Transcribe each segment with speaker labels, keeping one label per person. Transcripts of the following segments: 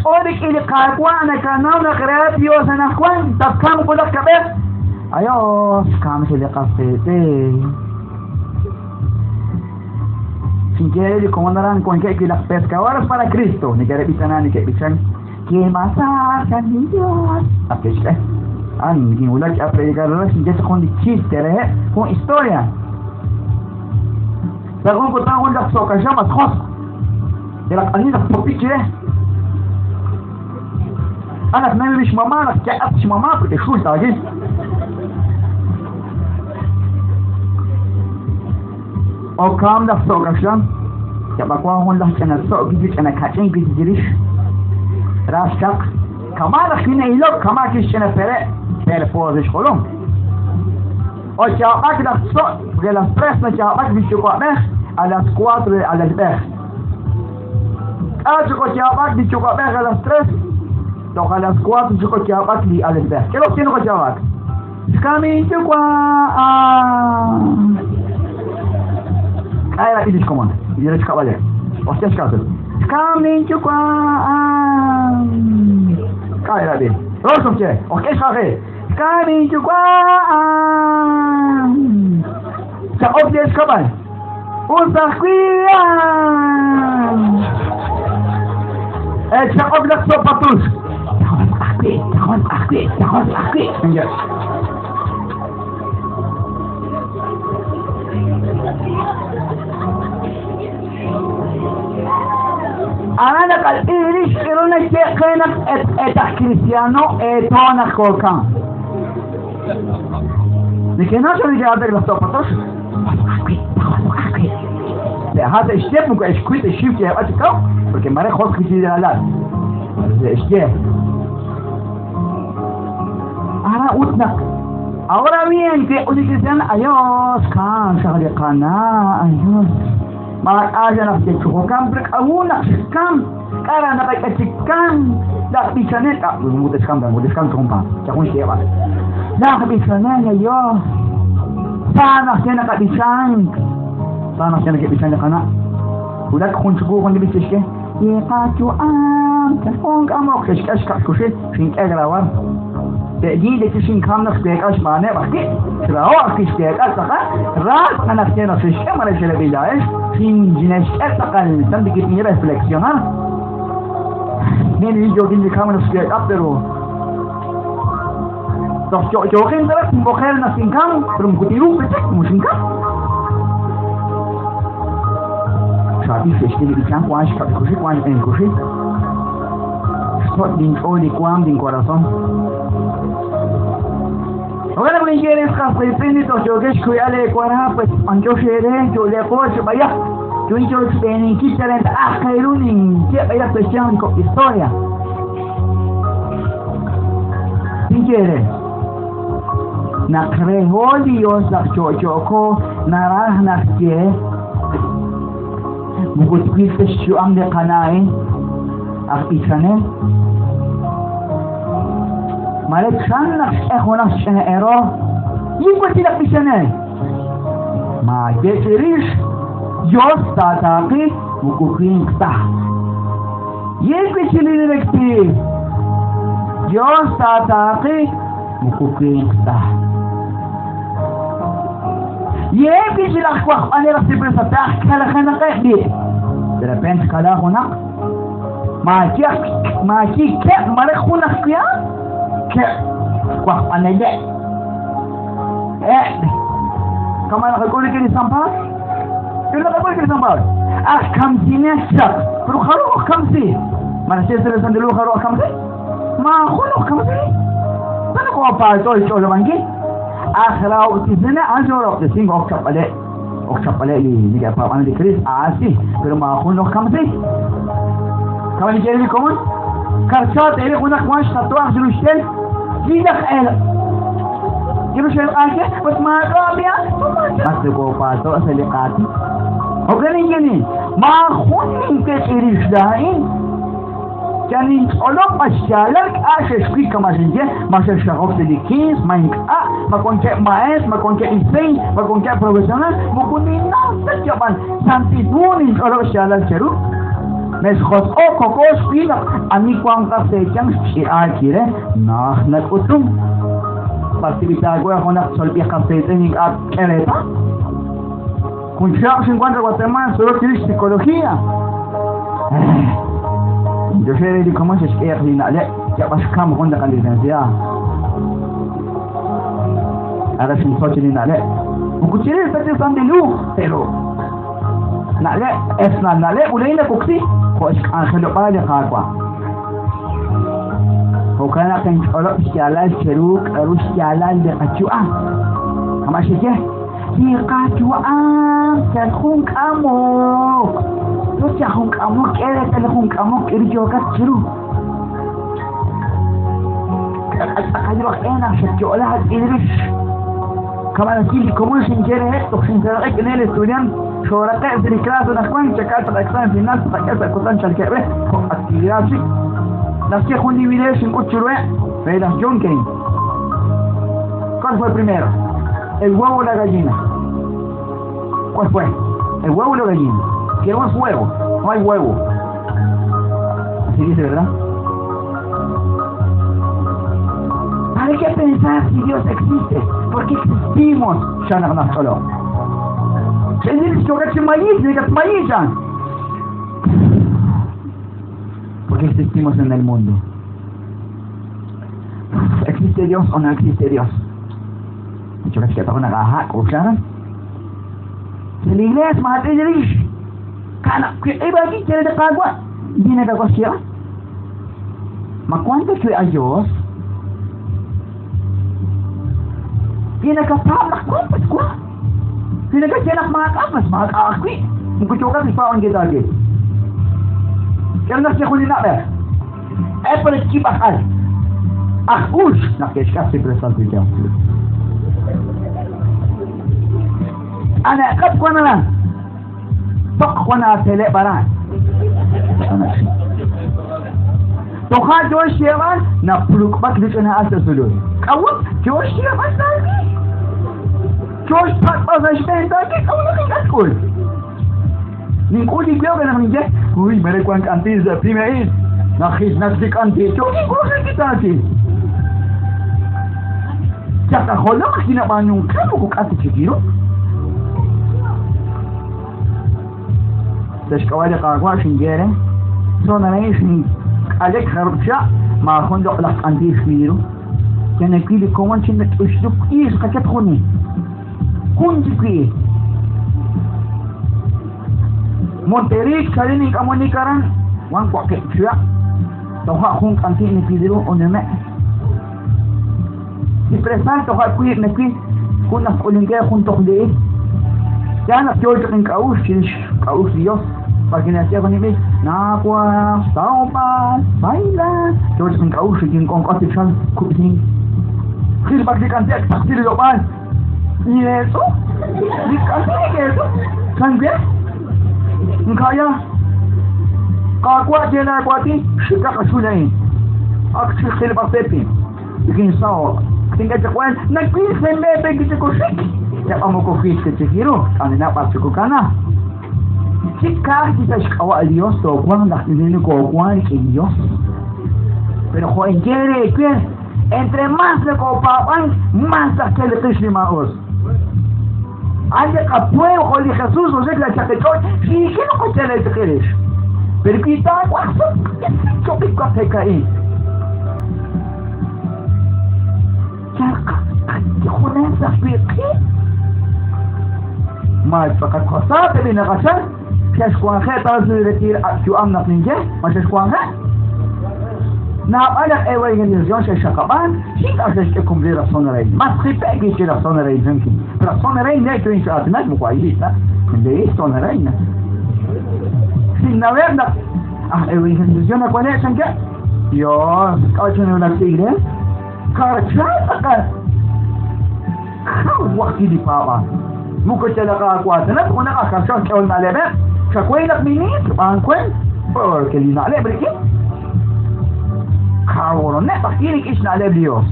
Speaker 1: aach'ool rik'in li Qaawa' nakanaw naq rehat Dios anaqwan tatkamq wulaj kab'ej. Ayos, xkamsi li qas qiitz'in. Xinye li komon aran wankeb' wi' laj pescadores para Cristo neke'reb'ichana neke'b'ichan Kimasarjan li Dios. Naq ke'xk'e. An kinwulak a predicar xinye chaq jun li chiste reheb', jun historia. Sa' jun kutan jun laj tzo'kaxam at josq'. Yalaq ani naq popi chire. Anak nani lix mamá, naq ya'at xmamá, porque xul taagi. Okam laj tzo'kaxlam. Yab'awan jun laj ch'ina tzo' kiji ch'ina kach'in kiji chirix. Ras chaq. Kama naq kina'ilok, kama kixch'ina pere', perpo rix jolom. O yaab'ak laj tzo', porque las 3 nayaab'ak li yuwa'b'ej, a las 4 li alalb'ej. K'a' chik yaab'ak li yuwa'b'ej a las 3, toj a las 4 chik yaab'ak li alalb'ej. K'e tiene yaab'ak? Xkam inyuwa'. K'a' era ilix komon, yere xkab'ale. Ostia xkasel. Xkam inyuwa'. K'a' era bi. Rosso che, ok'e xaje. Xkam inyuwa'. Chaq'ok ye xkab'al. Usajwian. Chaq'ok laj sopatus. Chaq'ok ajwi', chaq'ok ajwi', chaq'ok ajwi'. Ara naqal-irix iruna yeqenak et etaq cristiano etonaq kokan. Nikinacho nikeatek laj sopatus. Hata ixtiep muko ixkuit ixiw yehba chikaw porque mare jos kichilalal. Ixtiep. Ara utnak. Ahora bien, que unikisian ayos kan xaqliqana ayos. Maak'aya naq yechujokan pero k'awunaq xkam k'ara naqak'achikan laj b'ichanel mutexkam mutexkam chompa chajun xyeb'al laj b'ichanel ayos sanaq che naqab'ichank sanaq che nakeb'ichan li qana' wulak jun chuku jun li b'ich xke iqachu'am jun k'amok xk'ex ka'kuxil xink'e grabar te'yi de xinkam naq xk'eek'al xb'aaneb' ajwi' xraho' ajwi' xk'eek'al tz'aqal raas tz'aqal che naq xixk'e mare xeleb'ila'ex xinxk'e tz'aqal tan dikit'in reflexionar nin yokin li kam naq xk'eek'al pero toj yo'yo'qin tz'aqal mboqel naq xinkam pero mkutiru pechek mu xinkam xaab'il xe'xk'e li b'ichan wan xkab'ikuxi wan xb'eenkuxi xsot linch'ool li waam lincorazón. Ahora me quieres qasqitz'in toj yokex kuy'al eewara pues ancho xeere yo'leqo chib'ayaq yuncho xb'eeninkicharen ajqayrunin ye'b'ayaq pexchan ko historia. Quiere naq reho Dios naq cho'cho'ko naraj naq ye mukutwil texyu'am li qana'in aj b'ichanel mare chan naq xk'e junaq xch'ina error yiwati laj b'ichanel ma ye chirix Dios taataaqi muku winq taj yewi chi li directiv Dios taataaqi muku winq taj yewi chi laj wajb'anel aj sipresataq kalajanaqeb' bi de repente kala junaq ma ki keb' mare junaq kuya keb' wajb'anele kama naqak'ul kiri San Pablo yo naqak'ul kiri San Pablo ah kamsine chaq pero jaru kamsi mana chesere san de lu jaru kamsi ma junu kamsi mana ko pa to ch'olobanki ah rawtisene ancho rawtisin okchapale okchapale li li pa li Chris ah sí pero ma junu kamsi kama ni quiere común karchat eri junaq wan xtatuaj jiruxtel lilaj el jiruxel ake pues ma rabia mas ko pa to sa liqati okanin yani ma junin ke irixdain yani olok pasyalar ashe xwi kama xinye ma xe xajob de 15 ma a ma con que maes ma con que insei ma con que profesional mukuni na japan santiduni olok xalal cheru. Mexjosq'o'k koko xb'i naq ani wanq raj sa' eeyanq xch'i'aak chire, najt nak'utunk. B'ar tib'i taawe junaq tzolb'il qas qiitz'in ink'a' tk'e reetal? Jun chihab' xinwank sa' Guatemala tzolok chirix psicología. Yoxe re li komon xe'xk'e li na'leb' yab'ax xkam jun li qalicenciado. Ara xintzol chi li na'leb'. Moko chirix ta chi Santil Hu, pero na'leb' es na na'leb' ulay nawoksi jo' xk'anjelob'aal li Qaawa'. Jo'kan naq tinch'olob' xyaalal cheru k'aru xyaalal li qayu'am. Kama' xeye, li qayu'am yal jun k'amok. Ut yal jun k'amok, k'e reetal li jun k'amok k'aru yookat chiru. Tz'aqal ru aj e naq xatyo'laak tz'il rix. Kama' naxye li komon xinye reheb' toj xinseeraq'ik rik'ineb' li estudiant xooraqe' sa' li clase anaqwan chakal taq examen final tqak'e sa' kutan chalkeb' re jo' actividad chik. Naxye jun li video xink'ut chiruheb' re laj John Kane. ¿Cuál fue primero? ¿El huevo o la gallina? ¿Cuál fue? ¿El huevo o la gallina? Que no es huevo, no hay huevo. Así dice, ¿verdad? ¿Para qué pensar si Dios existe? ¿Por qué existimos? ¿Por qué existimos en el mundo? ¿Existe Dios o no existe Dios? La iglesia Ma cuánto fue a Dios? Pinagkapamak ko, Pinagkatiyanak mga kapas, mga kaakwi. Mukutyoka, pa ang gitagi. Kaya na siya kuli na, eh. Eh, pala kibakal. Akush! Nakishka si Presidente Ana kap ko na lang. Tok ko na tele baran. Toka Josh Shevan na plukbak dito na asa sulod. Kawat Josh Shevan na Josh pakpa sa shpenta ki kawat na katkul. Ninkuli gyo ka na ninja. Uy, mere kwan kanti sa primerin. Nakis nasik anti. Choki ko sa kitati. Tsaka holo makinaban yung kamo ko kasi chikiro. Sa xkawali qaqwa xinjere. Sona na xin alek harupcha ma hondo lak anti xmiru. Kaya kili komon chin ushluk is kakat khuni. Kunji ki. Monterrey kalini kamoni karan wan kwa ke chua. Toha hun kanti ni kidiru oneme. Si presal toha kui ne kui kun nas ulinke kun tohde. Ya na tiyol kin kaush chin kaush Dios. Para que nacía con mi na kwa saupa baila tiyol kin kaush kin kon kotichan kusin. Khil bak di kanti taksir loban. Ni eso? Di kanti ke eso? Kan be? Nkaya kakwa jena kwati shika kashulain. Akchi khil bak pepi. Kin sao tinggal cakwan nakwi sembe pe gitu ko shik. Ya amo ko fit ke chikiru ani na pa chuku kana. Chika kita shkawa Dios to kwan na tinini ko kwan ke Dios. Pero jo en quiere que entre más le copaban más aquel kishli maos. Ande kapueo jo li Jesús o sea la chakechot si que no ko tele tikirish. Pero kita kwa choki kwa pekai. ما فقد خسارة بين غشان شاشكوان خير تازل رتير شو أمنا فنجة ما شاشكوان خير نعم أنا أيوة ينزلون شاشكابان شيء أشتكم لي رسون رأي ما تخيب أجي شيء رسون رأي يمكن رسون رأي لا يكون شو أتناك مقايلة لا ليه رسون رأي سيناويرنا أيوة ينزلون أقوله شنك يا كأشون ولا تيجي كارتشات وقتي دي بابا ممكن تلقى أقواتنا هنا آخر شان كأول معلمة شكوينك مني طبعاً كوين porque li نعلم بريكي كارورنا بحكيلك إيش نعلم ليوس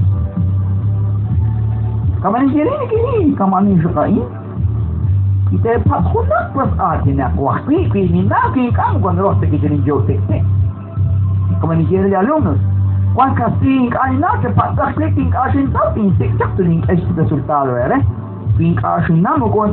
Speaker 1: كمان يجريني كني كمان يشقين Y te patjunaq pues aatinaq wajwi' wi ninnaw wi ink'a' moko naru tekichininyow tikti. Como dijeron los alumnos, Juan casi ink'a' ninnaw chepatz'aq wi ink'a' xintaw tinsik' chaq tunink'e resultado ¿eh? Wi ink'a' xinnaw moko.